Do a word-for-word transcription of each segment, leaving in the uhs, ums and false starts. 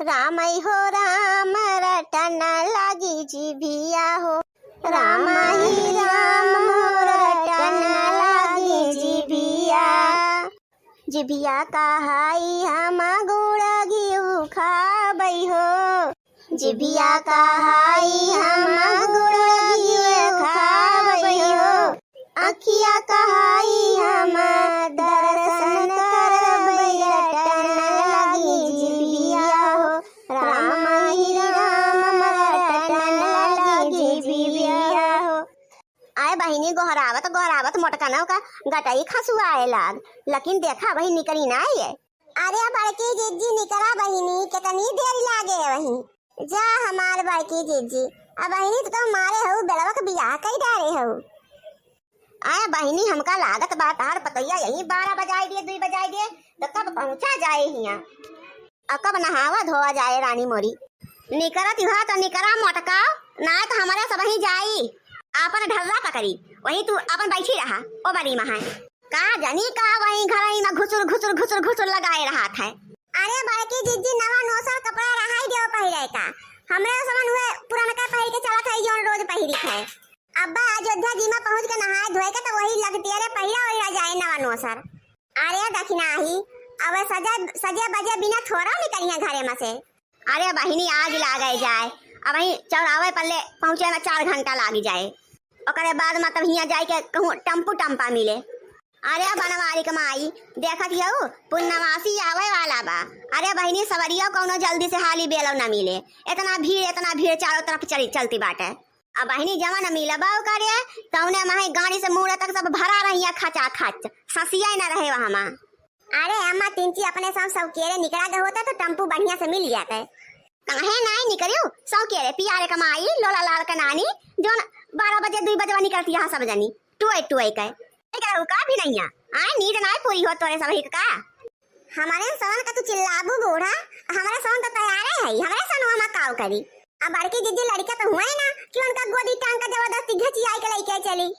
राम हो राम रटन लागी जिभिया हो, राम ही राम रटन लागी जिभिया। जिभिया कहाई हम गुड़ घिउ खाबै हो, जिभिया कहाई हम गुड़ घिउ खाबै हो, अखिया कहाई हम दर्शन करबै रटन लागी जिभिया हो, राम ही राम रटन लागी जिभिया हो। आए बहिनी, गोहरावत गोहरावत मोटकनौ का गटई खसुआए लाग, लेकिन देखा वही निकरी ना आइए। अरे बड़की जिज्जी निकरा बहिनी, कितनी देर लागे वही। जा हमार बड़की जिज्जी, अब बहिनी तो, तो मारे हऊ बेलवा के बियाह कई डारे हऊ। आए बहिनी, हमका लागत बा तहार पतोहिया यही बारह बजाए दिए, दुई बजाए दिए, तो कब पहुँचा जाए हियाँ, और कब नहावा धोवा जाए रानी मोरी। निकरत हुआ तो निकरा मोटका, ना तो हमारे सब ही जाई, आपन ढर्रा पकड़ी, वही तू अपन बैठी रहा, ओ बड़ी महाए। का जानी का वही घरई में घुसुर घुसुर घुसुर घुसुर लगाए रहत है। अरे बड़की जिज्जी, नवा नोसर कपड़ा रहाई देव पहिरे का, हमरे समन हुए पुरनका पहिर के चलत है जौन रोज पहिरी है। अब्बा अयोध्या जी में पहुँच के नहाए धोए के तो वही लगती है रे पहिरा वही रजाए नवा नोसर। अरे दखिनाही, अब सजे सजे बजे बिना थोड़ा निकलिया घरे में से। अरे बहिनी, आग लागे जाए, अब वहीं चौराहे पर ले पहुँचे में चार घंटा लाग जाए, ओकरे बाद मतलब हियाँ जाए के कहूँ टम्पू टम्पा मिले। अरे बनवारी के माई, देखत हऊ पुन्नवासी आवे वाला बा। अरे बहिनी, सवरियो कौनो जल्दी से हाली बेलो न मिले, इतना भीड़, इतना भीड़ चारों तरफ चली चलती बाटे। अब बहिनी जवन मिलबा करे, तौने माही गाड़ी से मूड़े तक सब भरा रहिया खचा खच, ससिया न रहे वहाँ मा। अरे अम्मा, तिनची अपने सब सब केरे निकरा गए होते तो टम्पू बढ़िया से मिल जाते। काहे नाई निकरियो? सौ केरे पियारे कमाई, लोला लाल के नानी, जोन बारह बजे, दुई बजवा निकरती यहाँ सब जनी, टुए टुए के। ए, का रुका भी नहीं है। आए, नींद नाई पूरी हो तोरे सब हिक का? हमारे सोन का तू चिल्लाबू बूढ़ा, हमारे सोन तो तैयारे है, हमारे सोनवा मा काव करी। अब बड़की जिज्जी लड़का तो हुए ना कि उनका गोदी टांग का जबरदस्ती घिंची आई के लेके चली।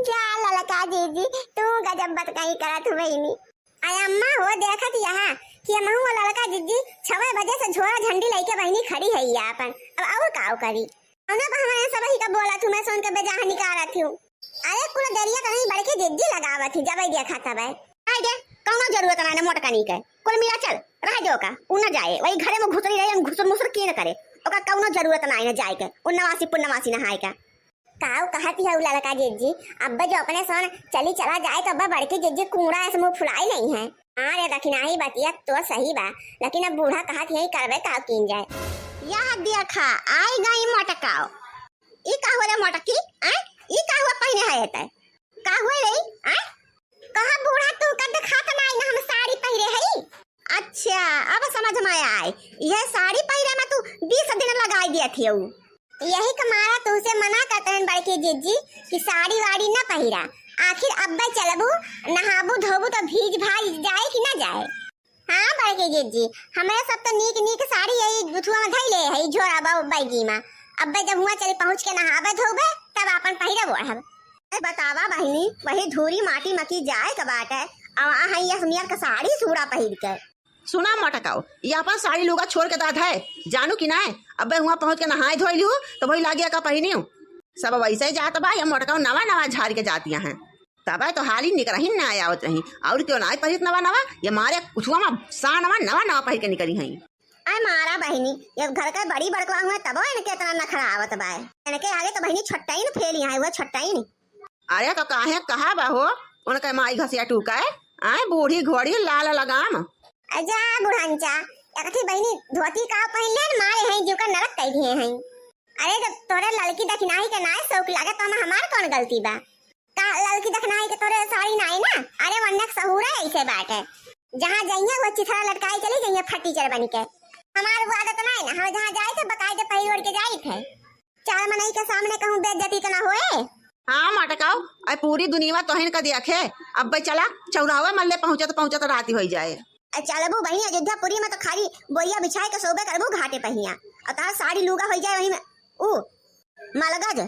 जा ललका जिज्जी, तू गजब बतकही करत हू बहिनी। अय अम्मा हो, देखत यहाँ कि हमहू वो ललका जिज्जी छवे बजे से झोरा झंडी लेके बहिनी खड़ी है ये आपन। अब और काव करी? हमने बहवाने सब ही का बोला थू, मैं सोन के बेजाह निकाला थी। अरे कुल देरिया तो नहीं, बड़की जिज्जी लगावत ही, जब देखा तब। आए दे, कौनो जरूरत ना है मोटकनी के। कुल मिला चल, रह दे ओका, उ ना जाए, वही घरे में घुसरी रहे, हम घुसर मुसर की न करे। ओका कौनो जरूरत ना है ना जाए के, उन्नवासी पुन्नवासी नहाए का। काऊ कहत हऊ ललका जिज्जी, अब्बे जो अपने सोन चली चला जाए तो अब्बे बड़की जिज्जी कूड़ा ऐसे मुंह फुलाई नहीं है। हाँ रे दखिनाही, बतिया तो सही बा, लेकिन अब बूढ़ा कहत यही करबे काऊ कीन जाए। यह देखा, आई गई मोटकाओ। ई का हुआ रे मोटकी? आ? ई का हुआ पहिने है एतै? का हुआ रे? आ? कहा बूढ़ा तू कद खात ना आई ना हम साड़ी पहिरे हई? अच्छा, अब समझ में आए। यह साड़ी पहिरे में तू बीस दिन लगाई दिया थी ऊ। यही के मारा तुमसे मना करते हैं बड़की जिज्जी कि साड़ी वाड़ी ना पहिरा। आखिर अब्बे चलबू, नहाबू धोबू तो भीज भाज जाए कि ना जाए? हाँ बड़की जिज्जी, हमरे सब तो नीक नीक साड़ी यही गुथुआ में धइले है झोरा बा-, बैगी में। अब्बे जब हुआ चली पहुँच के नहाबे धोबे तब आपन पहिरब ओढ़ब। ए बतावा बहिनी, वही धूरी माटी मकी जाए के बाटे, अब आ है यह मियर के साड़ी सूड़ा पहिर के। सुना मोटकाओ, ये अपन साड़ी लुगा छोड़ के दाद है, जानू कि नाय? अब्बे हुआ पहुँच के नहाए धोई लिहू तो वही लागिया का पहिनियो। सब वैसे जात बा, ये मोटकाओ नवा नवा झाड़ के जातिया हैं। तबे तो हाली निकरहिन ना आवत रही, और क्यों ना परित नवा नवा, ये मारे कुछुआ मा सा नवा, नवा नवा पहिर के निकरी हई। आय मारा बहिनी, ये घर के बड़ी बड़कवा हुए तबो इनके इतना नखरा आवत बाय। इनके आगे तो बहिनी छोट्टाइन फेल यहाँ हुआ छोट्टाइन। अरे तो काहे कहा बा हो, उनके माई घसिया टूका है, आय बूढ़ी घोड़ी लाल लगाम। अजा बुढ़ंचा, एक थी बहिनी धोती का पहन ले मारे हैं जो का नरक कह दिए हैं। अरे जब तोरे ललकी दखिनाही के नाय शौक लागे तो हमार कौन गलती बा? का ललकी दखनाई के तोरे साड़ी नाई ना? अरे वन्नक सहूरा ऐसे बाटे। जहाँ जइहे वो चिथरा लटकाई चली जइहे फटीचर बन के। हमार वो आदत नाई ना, हम जहाँ जाए थे बकायदे पहिर ओढ़ के जाई थे। चार मनई के सामने कहूँ बेइज्जती तो ना होए। हाँ मटकाओ, अरे पूरी दुनिया तोहिन का देखे। अब भाई चला, चौराहा मल्ले पहुँचत पहुँचत रात होई जाए। अरे चलबू बहिनी, अयोध्यापुरी में तो खाली बोरिया बिछाए के सोबे करबू घाटे पहिया, और तार साड़ी लूगा होई जाए वही में। ऊ मलगज।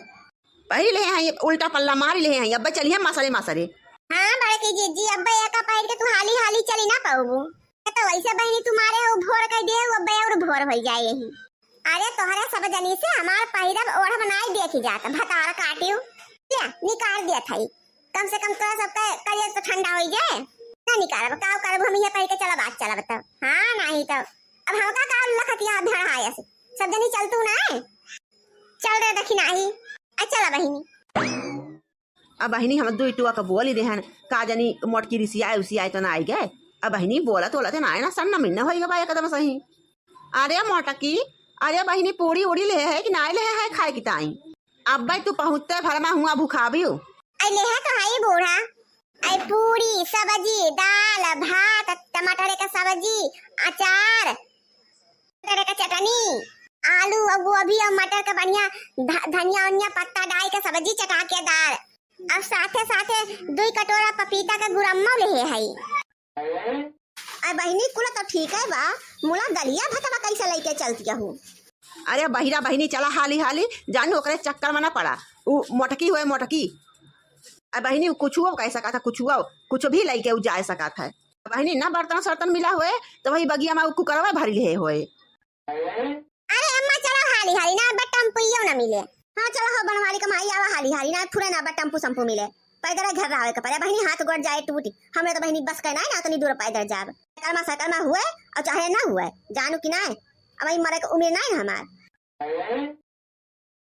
पहले हैं ये उल्टा पल्ला मार ले हैं, अब चलिए मसरे मसरे। हाँ बड़की जिज्जी, अब एका पहिर के तू हाली हाली चली ना पाऊबू। तो वैसे बहिनी तुम्हारे वो भोर कह दे, वो अब्बे और भोर हो जाए यही। अरे तोहरे सब जनी से हमार पहिरब ओढ़ब नाई देखी जात, भतार काटियो। या, निकाल दिया था। कम से कम तोरा सबके करियर तो ठंडा हो जाए। ना निकालब, का करब हम, ये पहिर के चलब, आज चलब तब। हाँ, नहीं तो अब हमका का लखतिया भेड़ आया से। सब जनी चल तू ना है। चल रे दखिनाही। आ चला बहिनी। अब बहिनी हम दुई टुआ के बोली देहन, का जनी मोटकी रिसियाए उसियाए तो ना आई गए। अब बहिनी बोलत बोलत ना आए ना, सन्ना मिन्ना होई गवा एकदम सही। अरे मोटकी, अरे बहिनी पूरी उड़ी ले है कि ना ले है खाए की ताई? अब भाई तू पहुँचते भर मा हुआ भुखाबियो। आई ले है तो है बूढ़ा। आई पूरी, सब्जी, दाल, भात, टमाटर का सब्जी, अचार, टमाटर का चटनी, आलू और गोभी और मटर का बढ़िया ध-, धनिया उनिया पत्ता डाल के सब्जी चटाकेदार। अब साथे साथे दुई कटोरा पपीता का गुरम्मो ले है। अरे बहिनी, कुल तो ठीक है बा, मुला दलिया भतवा कैसे लेके चलती हूँ? अरे बहिरा बहिनी, चला हाली हाली, जानू ओकरे चक्कर में ना पड़ा। उ मोटकी होए मोटकी। अरे बहिनी, उ कुछुओ कह सकत है, कुछुओ, कुछ भी लेके उ जा सकत है। बहिनी, ना बर्तन सर्तन मिला होए, तो वही बगिया में उ कुकरवा भरी ले होए। अरे अम्मा, चला हाली हाली ना, अब्बे टेम्पुइयो ना मिले। हाँ, चला हो बनवारी कमाई, आवा हाली हाली ना, फुरे ना अब्बे टेम्पू सम्पू मिले। पैदल घर रहा के पड़े बहिनी, हाथ गोड़ जाए टूटी। हमरे तो बहिनी बस के ना, ना उतनी दूर पैदल जाब। साइकिल में, साइकिल में हुए और चाहे ना हुए, जानू कि ना, अब वही मरे के उम्र ना है हमार।